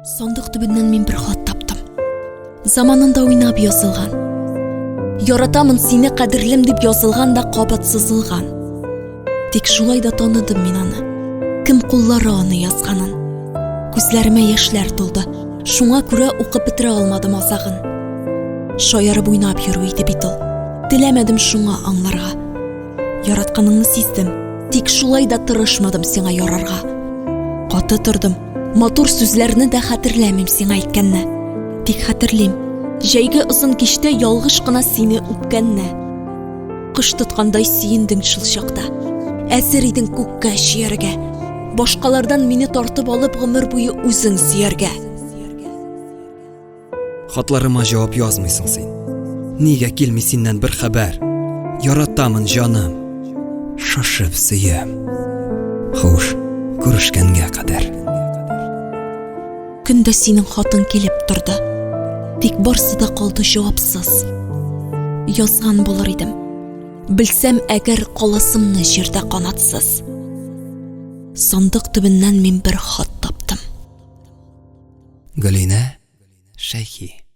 Сандык төбеннән мин бер хат таптым. Заманында уйнап язылган. Яратамын сине, кадерлем дип язылган да кабат сызылган. Тик шулай да таныдым мин аны. Кем куллары аны язганын. Күзләремә яшьләр тулды. Шуңа күрә укып бетерә алмадым азагын. Шаярып уйнап йөрү иде бит ул. Теләмәдем шуңа аңларга. Яратканыңны сиздем, тик шулай да тырышмадым сиңа ярарга. Каты тордым, матур сүзләрне дә хәтерләмим сиңа әйткәнне. Тик хәтерлим, җәйге озын кичтә ялгыш кына сине үпкәнне. Кош тоткандай сөендең шул чакта. Әзер идең күккә чөяргә. Башкалардан мине тартып алып гомер буе үзең сөяргә. Хатларыма җавап язмыйсың син. Нигә килми синнән бер хәбәр? Яратамын, җаным. Шашып сөям. Хуш, күрешкәнгә кадәр. Көн дә синең хатың килеп торды. Тик барсы да калды җавапсыз. Язган булыр идем. Белсәм, әгәр каласымны җирдә канатсыз. Сандык төбеннән мин бер хат таптым. Гөлинә Шәйхи.